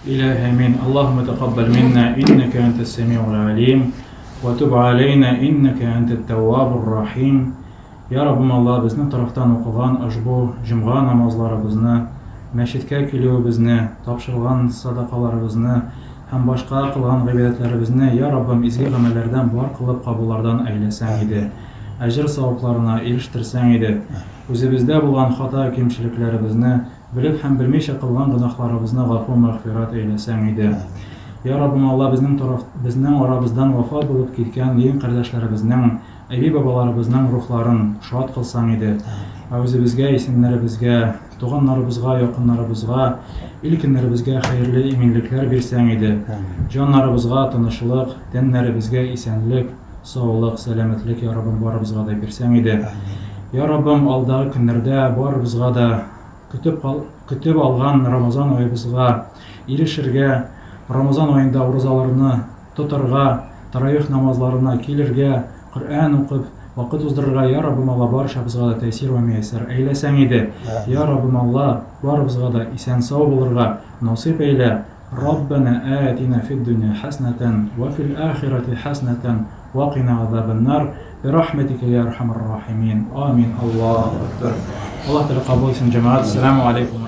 Илаһи амин. Аллаһумма тәкаббал минна иннәкә әнтәс сәмиул алим ва туб алейна иннәкә әнтәт тәввабур рахим. Я Раббым Алла, безнең тарафтан укылган ошбу җомга намазларыбызны, мәчеткә килүебезне, тапшырылган садакаларыбызны һәм башка кылган гыйбадәтләребезне, я Раббым, изге гамәлләрдән бар кылып кабуллардан әйләсәң иде. Әҗер-савапларына ирештерсәң иде. Үзебездә булган хата-кимчелекләребезне, белеп һәм белмичә кылган гөнаһларыбызны гафу-мәгъфирәт әйләсәң иде. Я Раббым Алла, безнең тараф, безнең арабыздан вафат булып киткән дин кардәшләребезнең, әби-бабаларыбызның рухларын шат кылсаң иде. Ә үзебезгә, исемнәребезгә, туганнарыбызга, якыннарыбызга, ил-көннәребезгә хәерле иминлекләр бирсәң иде. Җаннарыбызга тынычлык, тәннәребезгә исәнлек, саулык, сәламәтлек, я Раббым, барыбызга да бирсәң иде. Я Раббым, алдагы көннәрдә барыбызга да көтеп кал, көтеп алган Рамазан аебызга ирешергә, Рамазан аенда уразаларны тотарга, таравих намазларына килергә, Коръән укып, вакыт уздырырга, я Раббым Алла, барчабызга да тәэсир вә мияссәр әйләсәң иде. Я Раббым Алла, барыбызга да исән-сау булырга насыйп әйлә. Раббана атина фид дөнья хәснәтән вә фил ахирәти хәснәтән вә кина азабәннар бирахмәтикә я әрхәмәр рахимин. Амин. Аллаһу акбар. Аллаһ Тәгалә кабул итсен, җәмәгать. Ассаламу алейкум.